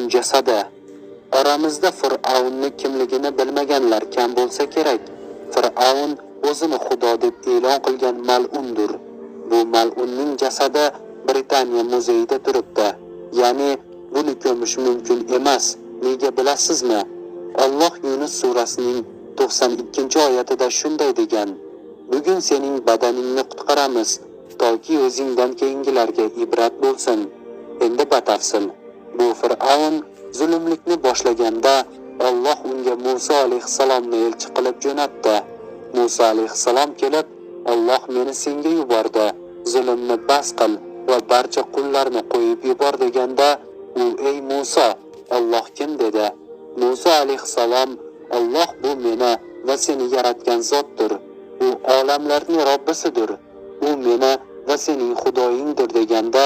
Fir'avn jasadi. Oramizda Fir'avnni kimligini bilmaganlar kam bo'lsa kerak. Fir'avn o'zini xudo deb e'lon qilgan mal'undir. Bu mal'unning jasadi Britaniya muzeyida turibdi. Ya'ni buni ko'mish mumkin emas. Nega bilasizmi? Alloh Yunus surasining 92-oyatida shunday degan: Bugun sening badaningni qutqaramiz, toki o'zingdan keyingilarga ibrat bo'lsin. Endi batafsil. Bu Fir'avn zulmlikni boshlaganda Alloh unga Musa alayhissalomni elchi qilib jo'natdi. Musa alayhissalom kelib, Alloh meni senga yubordi. Zulmni bas qil va barcha qullarni qo'yib yubor deganda, u: "Ey Musa, Alloh kim?" dedi. Musa alayhissalom: "Alloh bu meni va seni yaratgan zotdir. U olamlarning Robbisidir. U meni va sening Xudoyingdir" deganda,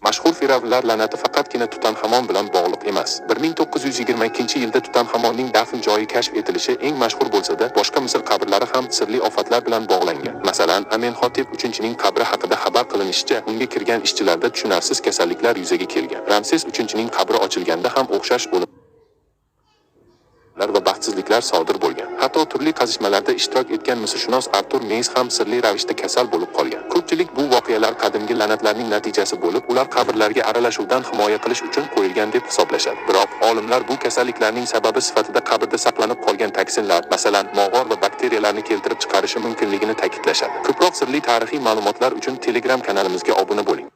Mashhur fir'avnlar la'nati faqatgina Tutanxamon bilan bog'liq emas. 1922-yilda Tutanxamonning dafn joyi kashf etilishi eng mashhur bo'lsa-da, boshqa Misr qabrlari ham sirli ofatlar bilan bog'langan. Masalan, Amenhotep III-ning qabri haqida xabar qilinishicha, unga kirgan ishchilarda tushunarsiz kasalliklar yuzaga kelgan. Ramses III-ning qabri ochilganda ham o'xshash o'limlar va baxtsizliklar sodir bo'lgan. Hatto turli qazishmalarda ishtirok etgan misrshunos Artur Meys ham sirli ravishda kasal bo'lib qolgan. Ko'pchilik bu voqealar qadimgi la'natlarning natijasi bo'lib, ular qabrlarga aralashuvdan himoya qilish uchun qo'yilgan deb hisoblashadi. Biroq olimlar bu kasalliklarning sababi sifatida qabrda saqlanib qolgan toksinlar, masalan, mog'or va bakteriyalarni keltirib chiqarishi mumkinligini ta'kidlashadi. Ko'proq sirli tarixiy ma'lumotlar uchun Telegram kanalimizga obuna bo'ling.